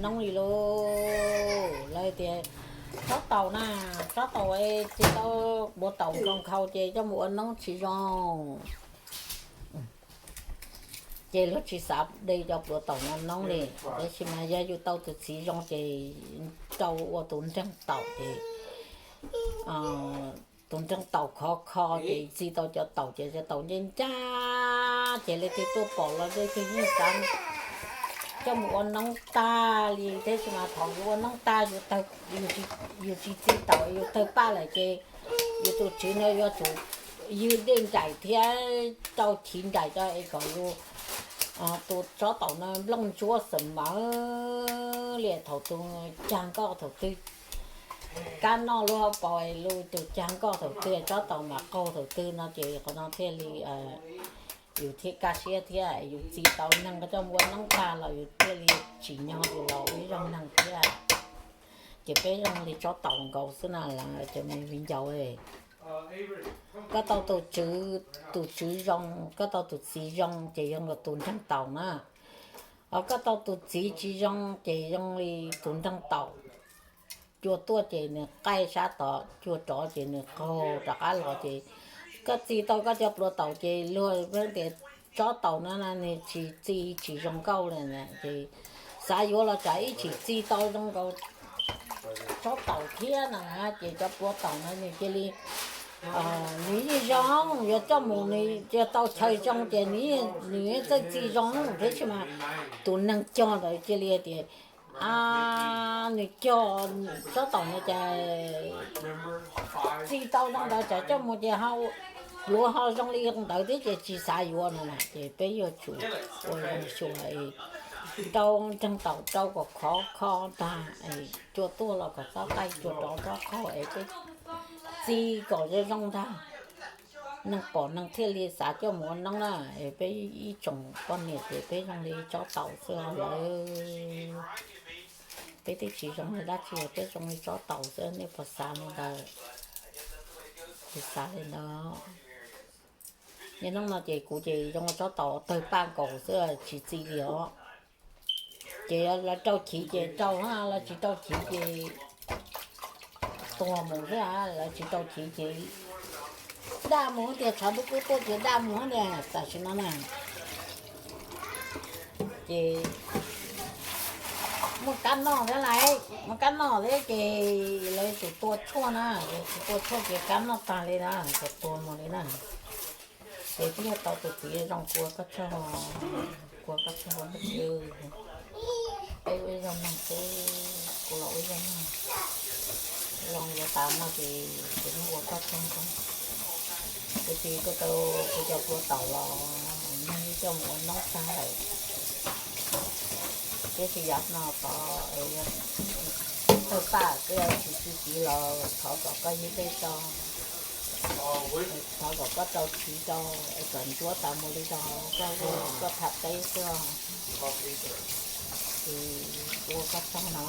Noob li lauj. Lawv tias tsob taum na, tsob taum tsis tau, pluav taum zoo nkhaus ces coj mus ua noob tsis zoo. Ces luag tsis xav de cov pluav taum no noob li. Tab sis mas yog yus tau tus txiv zoo ces rau ua tus nreeg taum ces tus nreeg taum khov kho ces txi tau cov taum ces cov taum ncaj ncaj ces leej twg tuaj pom los leej twg yeej xav coj mus ua noob tag li. Tab sis mas thaum yus ua noob tag yus tsis txi taum yus tawg paj lawm ces yus tus tswv no yuav tsum ywg dej nraim thiab rau chiv nraim rau es kom yus tus tsob taum no nplooj ntsuab xeem mawv li thaum tus cag nkoj thaum twg kab noj lub hauv paus es lub tus cag nkoj thaum twg tsob taum mam qaug thaum twg no ces qhov no thiaj li yus thiaj kaj siab thiab yus txi tau neeg coj mus ua noob tag los yus thiaj li tsim nyog yus los ua ib zaug neeg thiab. Ces peb zoo li tsob taum nkaus xwb na lawm cov me viv ncaus. Koj tau tus tswv, tus tswv zoo, koj tau tus txiv zoo ces zoo li tus nreeg taum na. Ho koj tau tus txiv tsis zoo ces zoo li tus nreeg taum. Cua tuaj ces nws qaij sab tod, cua rov ces nws qaug rov qab los ces koj txi tau koj cov pluav taum ces luag pheej tias tsob taum no nws tsis txi tsis zoo nkauj li na ces xav yuav los tsam ib txhij txi tau zoo nkaus tsob taum thiab no ces cov pluav taum no nws cia li nws yeej zoo, yuav coj mus nws yog tau chaw zoo ces nws yeej txawj txi zoo thiab tab sis mas tus neeg cog ntawd cia li tias nws cog tsob taum no ces txi tau zoo ntawd tsam coj mus ces pluav ho zoo li ntawd thiab ces tsis xav yuav no na ces peb yuav tsum ua zoo xyuas rau nreeg taum rau kom khov kho ntag, cua tuaj los kom txhob qaij, cua rov txhob qaug es peb txi kom zoo zoo ntag. Neeg pom neeg thiaj li xav coj mus ua noob na. Peb ib tsoom poj niam ces peb zoo li tsob taum xwb lawm. Peb twb tsis zoo li dab tsi, peb zoo li tsob taum xwb, nej puas xav li ntawd? Tsis xav li ntawd. Niaj hnub no ces kuv ces zoo tsob taum tawg paj nkaus xwb tsis txi li os. Ces lawv rau chiv ces rau, lawv tsis rau chiv ces tuag mus xwb, lawv tsis rau chiv ces daj mus tias tshav ntuj kub tuaj ces daj mus tias tam sim no na. Ces muaj kab noj thiab lawm, muaj kab noj thiab ces lawv tsum tua tshuaj na, lawv tua tshuaj ces kab noj tag li na, ces tuag mus li na. Ces twb yog tau tus txiv zoo, kua koj tsaug, kua koj tsaug, peb ua ib zaug neeg xwb, kuv los ua ib zaug neeg, zoo yuav tas no ces kuv yeej ua koj tsaug ntau. Kuv txiv kuv tau kuv cov pluav taum los neeg coj mus ua noob tag lawm. Tiam sis yav no tod tawg paj twb tsis txi txiv los thov kom koj ywg dej rau, thov kom koj rau chiv rau es kom ntsuab tas mus li rau koj, koj tham teb xwb os. Ces ua koj tsaug no.